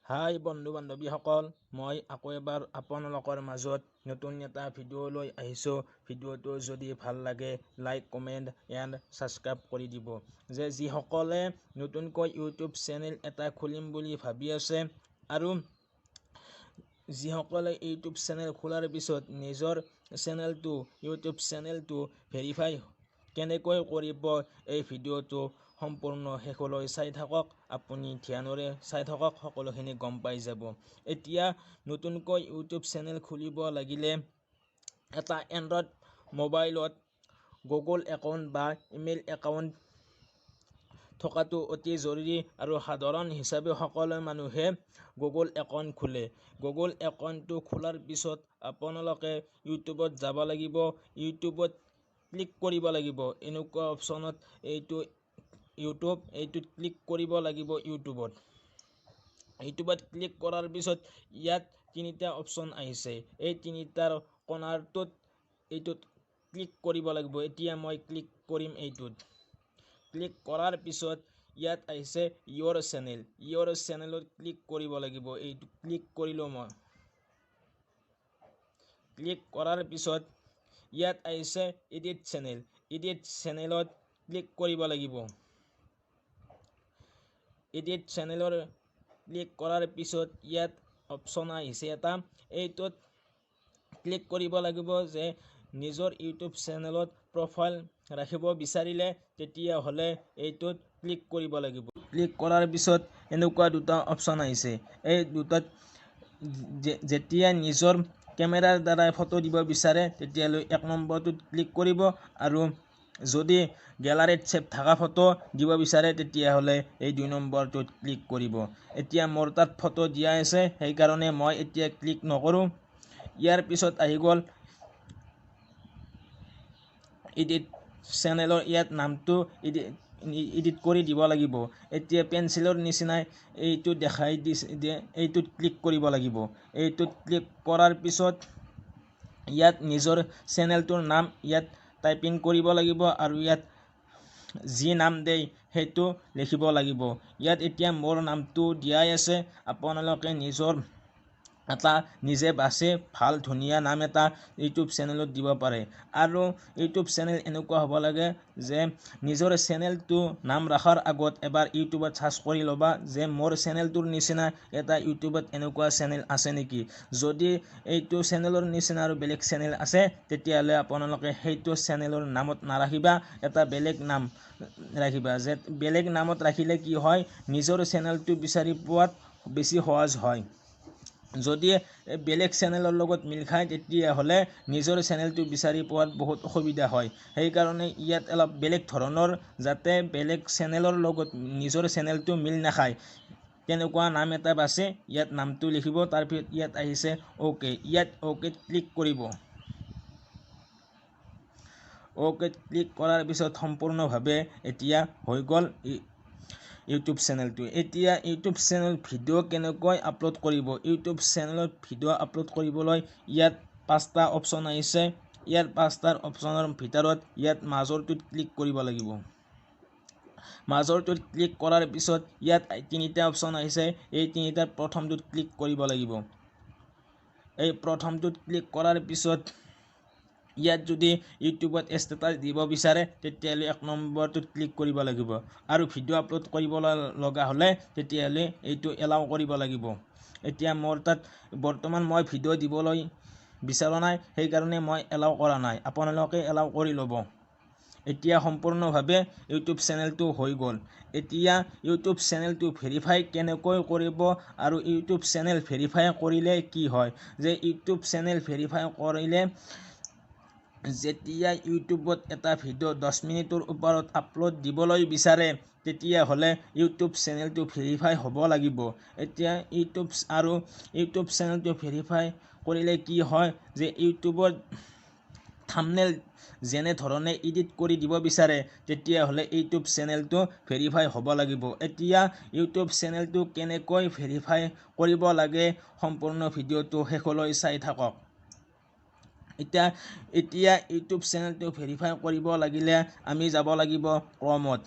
হাই বন্ধু বান্ধৱীসকল, মই আকৌ এবাৰ আপোনালোকৰ মাজত নতুন এটা ভিডিঅ' লৈ আহিছোঁ। ভিডিঅ'টো যদি ভাল লাগে, লাইক, কমেণ্ট এণ্ড ছাবস্ক্ৰাইব কৰি দিব। যে যিসকলে নতুনকৈ ইউটিউব চেনেল এটা খুলিম বুলি ভাবি আছে আৰু যিসকলে ইউটিউব চেনেল খোলাৰ পিছত নিজৰ চেনেলটো, ইউটিউব চেনেলটো ভেৰিফাই কেনেকৈ কৰিব, এই ভিডিঅ'টো সম্পূৰ্ণ শেষলৈ চাই থাকক। আপুনি ধ্যানৰে চাই থাকক, সকলোখিনি গম পাই যাব। এতিয়া নতুনকৈ ইউটিউব চেনেল খুলিব লাগিলে এটা এণ্ড্ৰইড মোবাইলত গুগল একাউণ্ট বা ইমেইল একাউণ্ট থকাটো অতি জৰুৰী আৰু সাধাৰণ হিচাপে সকলো মানুহে গুগল একাউণ্ট খোলে। গুগল একাউণ্টটো খোলাৰ পিছত আপোনালোকে ইউটিউবত যাব লাগিব, ইউটিউবত ক্লিক কৰিব লাগিব। এনেকুৱা অপশ্যনত এইটো ইউটিউব, এইটোত ক্লিক কৰিব লাগিব। ইউটিউবত ক্লিক কৰাৰ পিছত ইয়াত তিনিটা অপশ্যন আহিছে। এই তিনিটাৰ কৰ্ণাৰটোত এইটোত ক্লিক কৰিব লাগিব। এতিয়া মই ক্লিক কৰিম। এইটোত ক্লিক কৰাৰ পিছত ইয়াত আহিছে ইয়ৰ চেনেল। ইয়ৰ চেনেলত ক্লিক কৰিব লাগিব। এইটো ক্লিক কৰিলোঁ মই। ক্লিক কৰাৰ পিছত ইয়াত আহিছে এডিট চেনেল। এডিট চেনেলত ক্লিক কৰিব লাগিব। এডিট চেনেলৰ ক্লিক কৰাৰ পিছত ইয়াত অপশ্যন আহিছে এটা, এইটোত ক্লিক কৰিব লাগিব যে নিজৰ ইউটিউব চেনেলত প্ৰফাইল ৰাখিব বিচাৰিলে তেতিয়াহ'লে এইটোত ক্লিক কৰিব লাগিব। ক্লিক কৰাৰ পিছত এনেকুৱা দুটা অপশ্যন আহিছে। এই দুটাত যেতিয়া নিজৰ কেমেৰাৰ দ্বাৰাই ফটো দিব বিচাৰে, তেতিয়াহ'লে 1 নম্বৰটোত ক্লিক কৰিব আৰু যদি গেলাৰীত ছেভ থকা ফটো দিব বিচাৰে, তেতিয়াহ'লে এই 2 নম্বৰটোত ক্লিক কৰিব। এতিয়া মোৰ তাত ফটো দিয়া আছে, সেইকাৰণে মই এতিয়া ক্লিক নকৰোঁ। ইয়াৰ পিছত আহি গ'ল এডিট চেনেলৰ। ইয়াত নামটো এডিট কৰি দিব লাগিব। এতিয়া পেঞ্চিলৰ নিচিনাই এইটো দেখাই দিছে, এইটোত ক্লিক কৰিব লাগিব। এইটোত ক্লিক কৰাৰ পিছত ইয়াত নিজৰ চেনেলটোৰ নাম ইয়াত টাইপিং কৰিব লাগিব আৰু ইয়াত যি নাম দিয়ে সেইটো লিখিব লাগিব। ইয়াত এতিয়া মোৰ নামটো দিয়াই আছে। আপোনালোকে নিজৰ এটা নিজে বাছি ভাল ধুনীয়া নাম এটা ইউটিউব চেনেলত দিব পাৰে। আৰু ইউটিউব চেনেল এনেকুৱা হ'ব লাগে যে নিজৰ চেনেলটো নাম ৰখাৰ আগত এবাৰ ইউটিউবত চাৰ্চ কৰি ল'বা যে মোৰ চেনেলটোৰ নিচিনা এটা ইউটিউবত এনেকুৱা চেনেল আছে নেকি। যদি এইটো চেনেলৰ নিচিনা আৰু বেলেগ চেনেল আছে, তেতিয়াহ'লে আপোনালোকে সেইটো চেনেলৰ নামত নাৰাখিবা, এটা বেলেগ নাম ৰাখিবা। যে বেলেগ নামত ৰাখিলে কি হয়, নিজৰ চেনেলটো বিচাৰি পোৱাত বেছি সহজ হয়। যদি বেলেগ চেনেলৰ লগত মিল খায়, তেতিয়াহ'লে নিজৰ চেনেলটো বিচাৰি পোৱাত বহুত অসুবিধা হয়। সেইকাৰণে ইয়াত অলপ বেলেগ ধৰণৰ, যাতে বেলেগ চেনেলৰ লগত নিজৰ চেনেলটো মিল নাখায়, তেনেকুৱা নাম এটা বাছি ইয়াত নামটো লিখিব। তাৰপিছত ইয়াত আহিছে অ'কে। ইয়াত অ'কেত ক্লিক কৰিব। অ'কেত ক্লিক কৰাৰ পিছত সম্পূৰ্ণভাৱে এতিয়া হৈ গ'ল ইউটিউব চেনেলটো। এতিয়া ইউটিউব চেনেল ভিডিঅ' কেনেকৈ আপলোড কৰিব? ইউটিউব চেনেলত ভিডিঅ' আপলোড কৰিবলৈ ইয়াত 5টা অপশ্যন আহিছে। ইয়াত 5টাৰ অপশ্যনৰ ভিতৰত ইয়াত মাজৰটোত ক্লিক কৰিব লাগিব। মাজৰটোত ক্লিক কৰাৰ পিছত ইয়াত তিনিটা অপশ্যন আহিছে। এই তিনিটাৰ প্ৰথমটোত ক্লিক কৰিব লাগিব। এই প্ৰথমটোত ক্লিক কৰাৰ পিছত ইয়াত যদি ইউটিউবত ষ্টেটাছ দিব বিচাৰে, তেতিয়াহ'লে 1 নম্বৰটোত ক্লিক কৰিব লাগিব আৰু ভিডিঅ' আপলোড কৰিব লগা হ'লে তেতিয়াহ'লে এইটো এলাউ কৰিব লাগিব। এতিয়া মোৰ তাত বৰ্তমান মই ভিডিঅ' দিবলৈ বিচৰা নাই, সেইকাৰণে মই এলাউ কৰা নাই। আপোনালোকে এলাউ কৰি ল'ব। এতিয়া সম্পূৰ্ণভাৱে ইউটিউব চেনেলটো হৈ গ'ল। এতিয়া ইউটিউব চেনেলটো ভেৰিফাই কেনেকৈ কৰিব আৰু ইউটিউব চেনেল ভেৰিফাই কৰিলে কি হয়? যে ইউটিউব চেনেল ভেৰিফাই কৰিলে যেতিয়া ইউটিউবত এটা ভিডিঅ' 10 মিনিটৰ ওপৰত আপলোড দিবলৈ বিচাৰে, তেতিয়াহ'লে ইউটিউব চেনেলটো ভেৰিফাই হ'ব লাগিব। এতিয়া ইউটিউব আৰু ইউটিউব চেনেলটো ভেৰিফাই কৰিলে কি হয় যে ইউটিউবত থাম্বনেইল যেনেধৰণে এডিট কৰি দিব বিচাৰে, তেতিয়াহ'লে ইউটিউব চেনেলটো ভেৰিফাই হ'ব লাগিব। এতিয়া ইউটিউব চেনেলটো কেনেকৈ ভেৰিফাই কৰিব লাগে, সম্পূৰ্ণ ভিডিঅ'টো শেষলৈ চাই থাকক। এতিয়া ইউটিউব চেনেলটো ভেৰিফাই কৰিব লাগিলে আমি যাব লাগিব ক্ৰমত।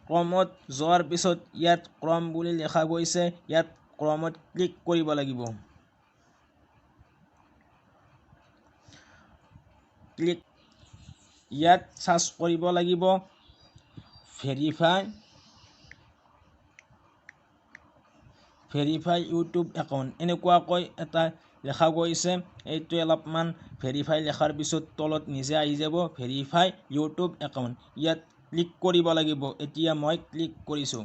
ক্ৰমত যোৱাৰ পিছত ইয়াত ক্ৰম বুলি লিখা গৈছে। ইয়াত ক্ৰমত ক্লিক কৰিব লাগিব। ক্লিক ইয়াত চাৰ্চ কৰিব লাগিব ভেৰিফাই ইউটিউব একাউণ্ট, এনেকুৱাকৈ এটা লেখা গৈছে। এইটো অলপমান ভেৰিফাই লেখাৰ পিছত তলত নিজে আহি যাব ভেৰিফাই ইউটিউব একাউণ্ট, ইয়াত ক্লিক কৰিব লাগিব। এতিয়া মই ক্লিক কৰিছোঁ।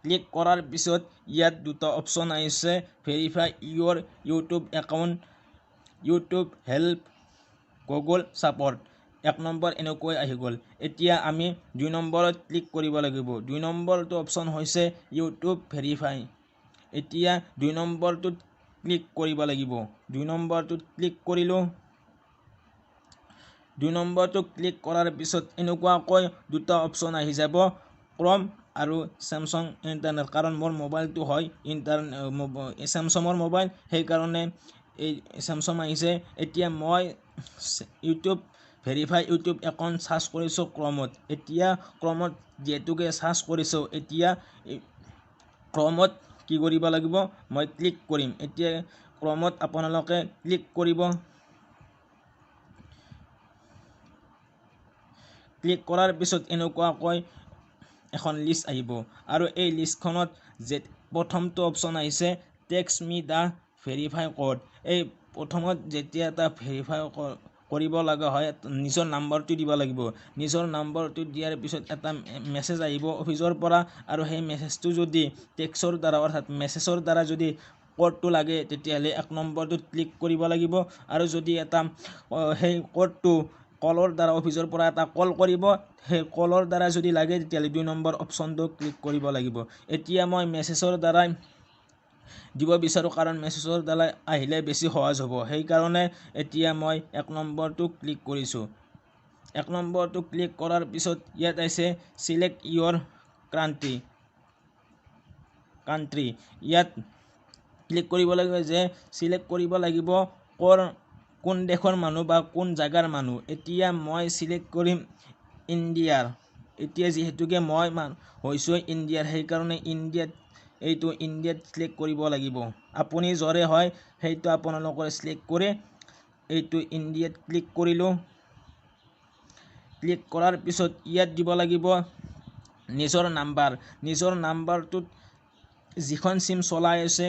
ক্লিক কৰাৰ পিছত ইয়াত দুটা অপশ্যন আহিছে, verify your YouTube account, YouTube help, Google support. এক নম্বৰ এনেকৈ আহি গ'ল। এতিয়া আমি দুই নম্বৰত ক্লিক কৰিব লাগিব। দুই নম্বৰটো অপশ্যন হৈছে ইউটিউব ভেৰিফাই। এতিয়া দুই নম্বৰটোত ক্লিক কৰিব লাগিব। দুই নম্বৰটোত ক্লিক কৰিলোঁ। দুই নম্বৰটো ক্লিক কৰাৰ পিছত এনেকুৱাকৈ দুটা অপশ্যন আহি যাব, ক্ৰম আৰু চেমচাং ইণ্টাৰনেট। কাৰণ মোৰ মোবাইলটো হয় চেমচাঙৰ মোবাইল, সেইকাৰণে এই চেমচাং আহিছে। এতিয়া মই YouTube verify YouTube account search কৰিছোঁ ক্ৰমত। এতিয়া ক্ৰমত যিহেতুকে চাৰ্চ কৰিছোঁ, এতিয়া ক্ৰমত কি কৰিব লাগিব, মই ক্লিক কৰিম। এতিয়া ক্ৰমত আপোনালোকে ক্লিক কৰিব। ক্লিক কৰাৰ পিছত এনেকুৱাকৈ এখন লিষ্ট আহিব আৰু এই লিষ্টখনত যে প্ৰথমটো অপশ্যন আহিছে text me the verify code. এই প্ৰথমত যেতিয়া এটা ভেৰিফাই কৰিব লগা হয়, নিজৰ নাম্বাৰটো দিব লাগিব। নিজৰ নাম্বাৰটো দিয়াৰ পিছত এটা মেছেজ আহিব অফিচৰ পৰা আৰু সেই মেছেজটো যদি টেক্সৰ দ্বাৰা অৰ্থাৎ মেছেজৰ দ্বাৰা যদি ক'ডটো লাগে তেতিয়াহ'লে এক নম্বৰটোত ক্লিক কৰিব লাগিব। আৰু যদি এটা সেই ক'ডটো কলৰ দ্বাৰা অফিচৰ পৰা এটা কল কৰিব, সেই কলৰ দ্বাৰা যদি লাগে তেতিয়াহ'লে দুই নম্বৰ অপশ্যনটো ক্লিক কৰিব লাগিব। এতিয়া মই মেছেজৰ দ্বাৰাই দিব বিচাৰোঁ, কাৰণ মেছেজৰ দ্বাৰা আহিলে বেছি সহজ হ'ব। সেইকাৰণে এতিয়া মই এক নম্বৰটো ক্লিক কৰিছোঁ। এক নম্বৰটো ক্লিক কৰাৰ পিছত ইয়াত আহিছে চিলেক্ট ইয়ৰ কাণ্ট্ৰি। ইয়াত ক্লিক কৰিব লাগিব যে চিলেক্ট কৰিব লাগিব ক'ৰ কোন দেশৰ মানুহ বা কোন জেগাৰ মানুহ। এতিয়া মই চিলেক্ট কৰিম ইণ্ডিয়াৰ। এতিয়া যিহেতুকে মই হৈছোঁ ইণ্ডিয়াৰ, সেইকাৰণে ইণ্ডিয়াত এইটো ইণ্ডিয়াত চিলেক্ট কৰিব লাগিব। আপুনি য'ৰে হয় সেইটো আপোনালোকৰ চিলেক্ট কৰি এইটো ইণ্ডিয়াত ক্লিক কৰিলোঁ। ক্লিক কৰাৰ পিছত ইয়াত দিব লাগিব নিজৰ নাম্বাৰ। নিজৰ নাম্বাৰটোত যিখন চিম চলাই আছে,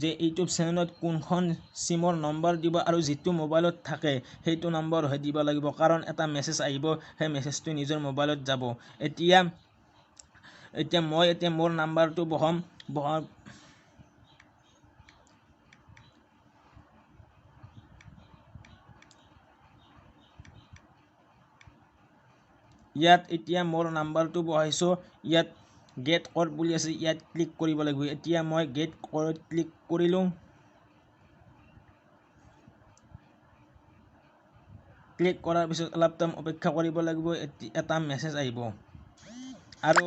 যে ইউটিউব চেনেলত কোনখন চিমৰ নম্বৰ দিব আৰু যিটো মোবাইলত থাকে সেইটো নম্বৰহে দিব লাগিব, কাৰণ এটা মেছেজ আহিব, সেই মেছেজটো নিজৰ মোবাইলত যাব। এতিয়া এতিয়া মই এতিয়া মোৰ নাম্বাৰটো বহাম। ইয়াত এতিয়া মোৰ নাম্বাৰটো বহাইছোঁ। ইয়াত গেট ক'ড বুলি আছে, ইয়াত ক্লিক কৰিব লাগিব। এতিয়া মই গেট ক'ডত ক্লিক কৰিলোঁ। ক্লিক কৰাৰ পিছত অলপ টাইম অপেক্ষা কৰিব লাগিব, এটা মেছেজ আহিব। আৰু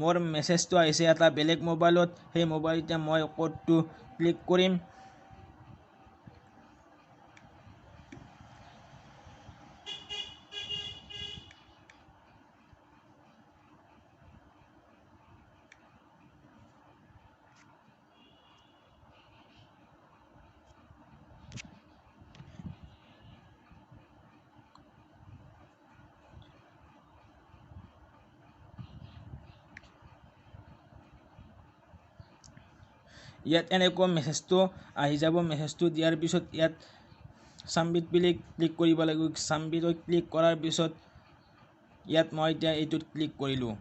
মোৰ মেছেজটো আহিছে এটা বেলেগ মোবাইলত, সেই মোবাইলতে মই ক'ডটো ক্লিক কৰিম। ইয়াত এনেকুৱা মেছেজটো আহি যাব। মেছেজটো দিয়াৰ পিছত ইয়াত ছাবমিট বুলি ক্লিক কৰিব লাগিব। ছাবমিটত ক্লিক কৰাৰ পিছত ইয়াত মই এতিয়া এইটোত ক্লিক কৰিলোঁ।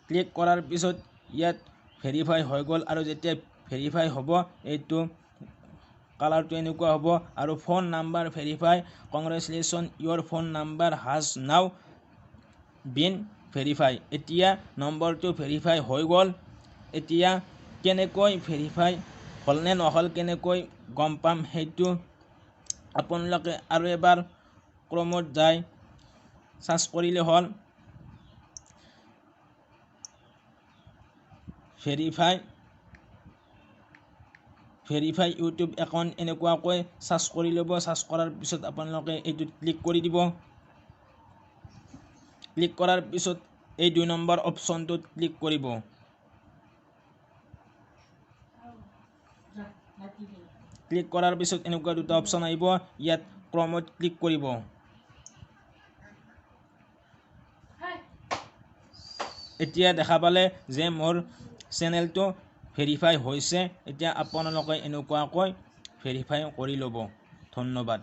ক্লিক কৰাৰ পিছত ইয়াত ভেৰিফাই হৈ গ'ল। আৰু যেতিয়া ভেৰিফাই হ'ব এইটো কালাৰটো এনেকুৱা হ'ব আৰু phone number verify, congratulation your phone number has now been verify. এতিয়া নম্বৰটো ভেৰিফাই হৈ গ'ল। এতিয়া কেনেকৈ ভেৰিফাই হ'ল নে নহ'ল কেনেকৈ গম পাম সেইটো আপোনালোকে আৰু এবাৰ ক্ৰমত যাই চাৰ্চ কৰিলে হ'ল ভেৰিফাই ইউটিউব একাউণ্ট এনেকুৱাকৈ চাৰ্চ কৰি ল'ব। চাৰ্চ কৰাৰ পিছত আপোনালোকে এইটোত ক্লিক কৰি দিব। ক্লিক কৰাৰ পিছত এই 2 নম্বৰ অপশ্যনটোত ক্লিক কৰিব। ক্লিক কৰাৰ পিছত এনেকুৱা দুটা অপশ্যন আহিব, ইয়াত ক্ৰমত ক্লিক কৰিব। এতিয়া দেখা পালে যে মোৰ চেনেলটো ভেৰিফাই হৈছে। এতিয়া আপোনালোকে এনেকুৱাকৈ ভেৰিফাই কৰি ল'ব। ধন্যবাদ।